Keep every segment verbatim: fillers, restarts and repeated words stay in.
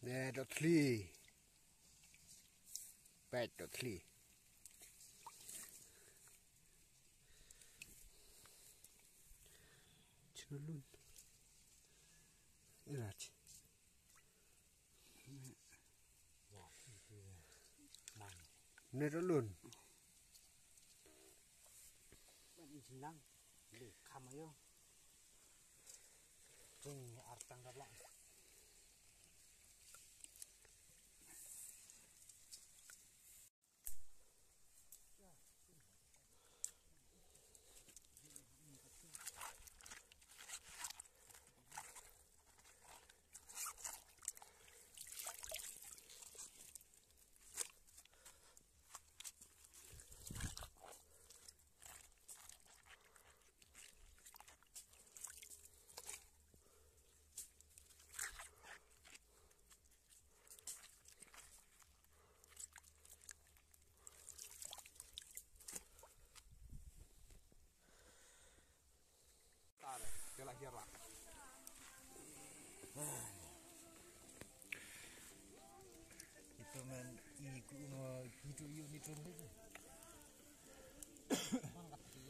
Ne, dot thli. Pet dot thli. Chulun. Irat. Ne, chulun. Ban in sindang. Li kham ayo. Jing artang dap lah. Ito man i ku mo gitu yu ni tun gitu.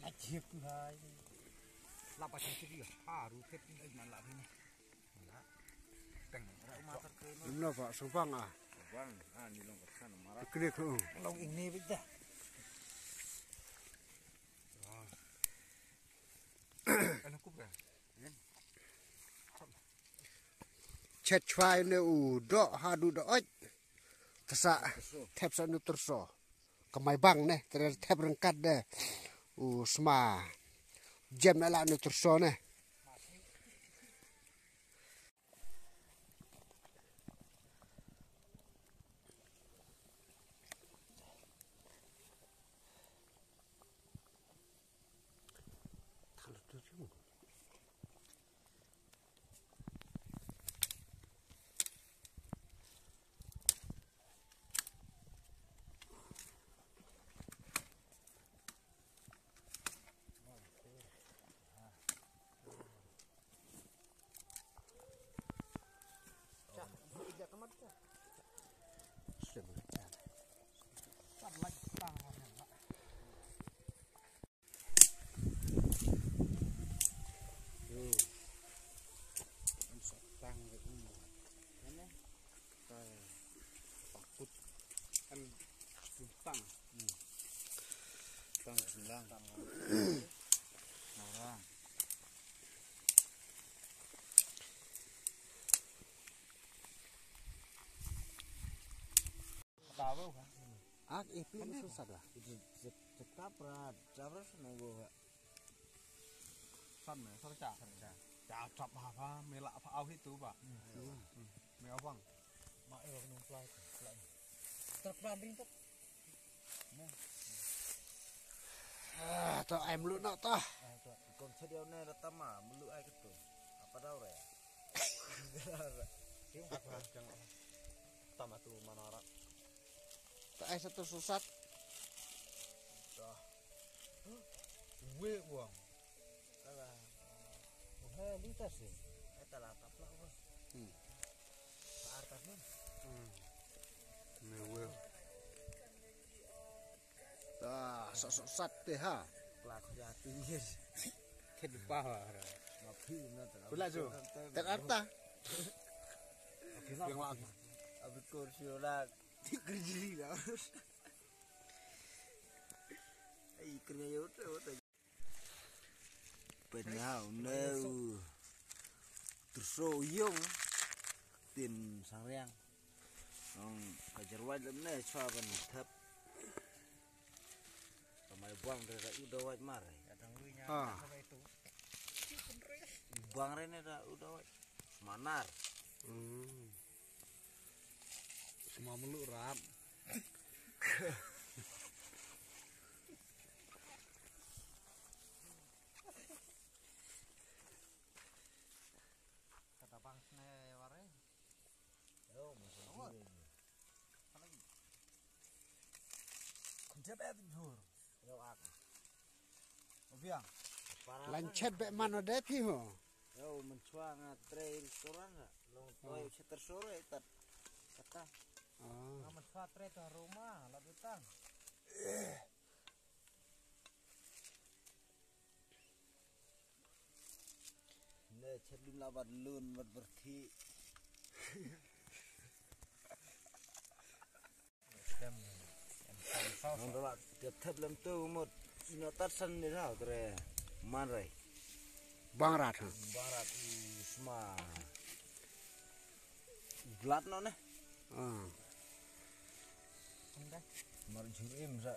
Aji ku hai. Lapa sisi dia haru pet ni man la ni. Teng ra ma ter ke no. Ym lah, Pak, subang ah. Bang, ah, ni long ka san mara. Klik, oh. Long ini bit dah. Ano ku ba? Chet chwai ne u doh haduh doh oj. Tasa thep sa nu terso. Kamai bang ne, ter thep rengkat de. U sma. Jem ela nu terso ne. Pakut. Kan sumpang. Hmm. Sumpang sembilan. Orang. Tahu kan? Ah, eh, pin susah dah. Itu tetap rat, tetap rat nunggu. San ne, sarcha. Sarcha. Cha chap ha pha, mela pha au hitu ba. Hmm. Me au bang. Ma ero nung plai, plai. Truk pambing tu. Ah, to ai melu nak tah. Ah, to. Kon sedia ne datang ma, melu ai ketu. Apa dah re? Tiung apa? Tama tu mana rak. To ai satu susat. Dah. Weh, uang. Alah. Wah, lintas ni. Eh, tak lah, tak pula, bos. Hmm. Tak artas ni. Hmm. Ni, weh. Ah, sok-sok sat teh, ha. Kelak jatuh, yes. Kan lupa lah. Ngapain nak tak? Pula tu. Tak artas. Okey, yang lagi. Abis kursi orang. Kerja lah. Ai, kyrngah ïa uta, uta. Pynhau ne u tyrso u ïong. Tin Sangriang. Ong ka jyrwat lem ne chwa ban thep. Ka mai buang re ra u da wait mar. Ah. Bang rene da udah wai. Manar. Hmm. Semua meluk rat. Kata bang sne ware. Yo, masih. Jep eh jur. Yo ak. Obiang. Lanchet be mano de phi ho. Yo, menchua nga tre restoran la. Long toi cheter sore tat. Kata. Ah. Nga menchua tre to rumah la dutang. Ne chet lim la bat lun bat berthi. Nang dala tiap thep lem tu mut ino tat san ni tau tre man rai. Bang rat ha. Bang rat i sma. Blat no ne. Ah. Mar jur im sa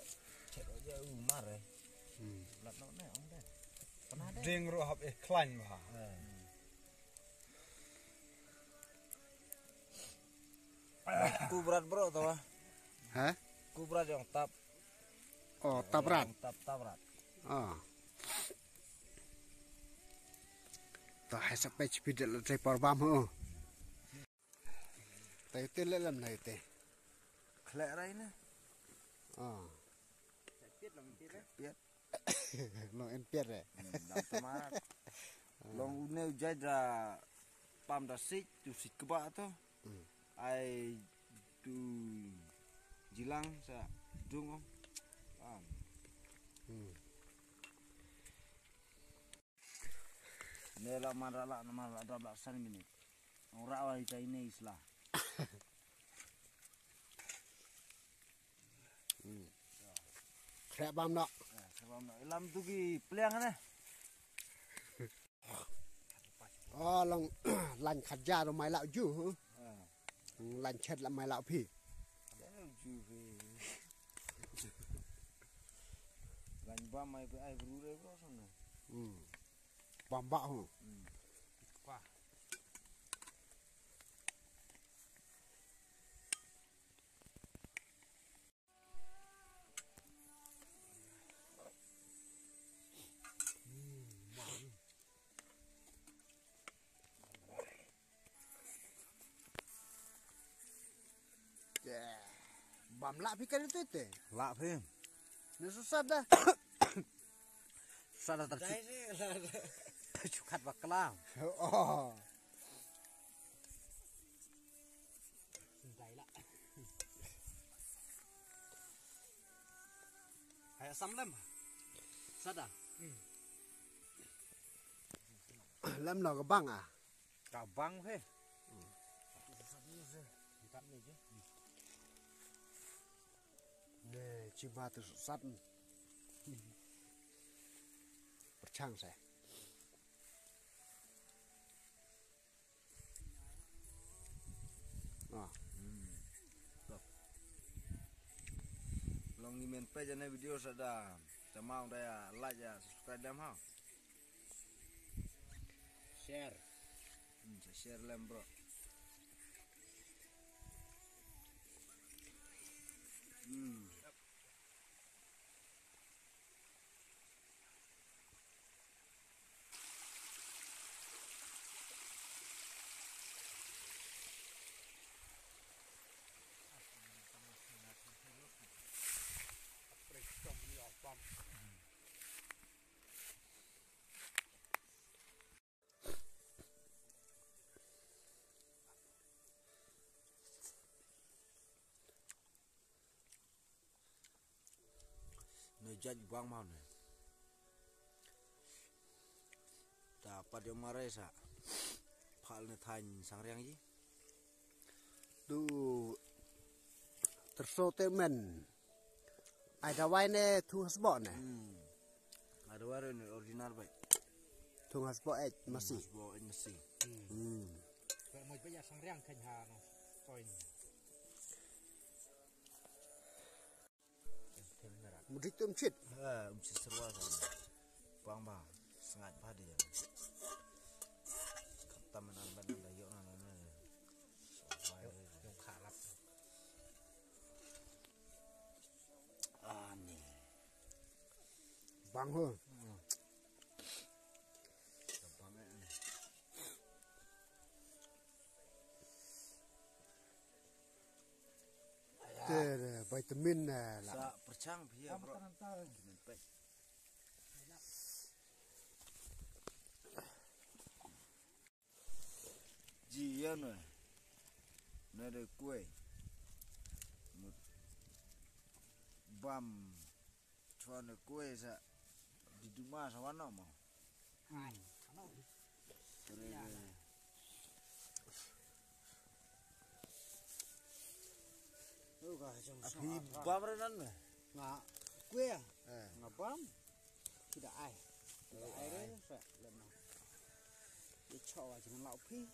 chet aja u mar eh. Hmm. Blat no ne ong de. Pernah de. Ding ro hap eh klan ba. Eh. Ku brat bro to wa. Ha? Ku brat yang tap. Oh, tap rat. Yang tap tap rat. Ah. To hai sa pech pidel te por bam ho. Te te le lam na te. Khlek rai na. Ah. Piet lam piet eh. Piet. Long en piet eh. Hmm, lam tamarat. Long une u jai da pam da sik tu sik keba to. Hmm. Ai tu jilang sa dung ong. Pam. Hmm. Ne la man ra la na man ra dap la san minit. Ong ra wa ita ine isla. Hmm. Khreh bam noh. Eh, khreh bam noh. Lam tu ki pliang ne. Oh, long lan khat ja ro mai la ju. Eh. Lan chet la mai la phi. Ju phi. Lan bam mai phi ai bru re bro sana. Hmm. Bam ba ho. Hmm. Wah. Bam lah phi kali tu te. Lah phi. Ni susah dah. Susah dah ter. Cukat bakla. Oh. Sendai lah. Hai asam lem. Sada. Lem no ka bang ah. Ka bang he. Ne chima tu sat. Perchang sa. Ah. Hmm. Long ngi men page ne video sada. Tama ong da ya like ya subscribe dam ha. Share. Hmm, sa share lem bro. Hmm. Ne jait bang mau ne. Ta pat ïa mare sa. Phal ne thaiñ Sangriang ji. Du terso te men. Ai dawai ne thung hasbo ne. Hmm. Ai dawai ne original bai. Thung hasbo eh masi. Hasbo eh masi. Hmm. Ba mo ba ïa Sangriang khañ ha no. Toin. Mudik tu mchit. Ha, mchit serwa sa. Bang ba, sngaid ba de. Khamtam na ban da ïoh na na. Ïoh, ïoh kha lap. Ani. Bang ho. Bang eh. Te, eh, vitamin, eh, la. Sa perchang phi ya, bro. Ji ya no. Na de kue. Mut. Bam. Chwa ne kue sa. Di duma sa wano mo. Ai, ano. Kore. Lu ka jong. Api bam re nan me. Nga kue. Eh. Nga bam. Ki da ai. Ki da ai re sa lem na. Ye chawa jong lau phi.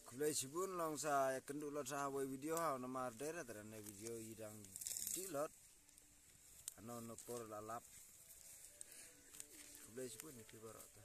Khublei shibun long sa ya kendu lot sa wei video ha namar dera dera ne video idang di lot. Ano no por la lap. Khublei shibun ni ki barata.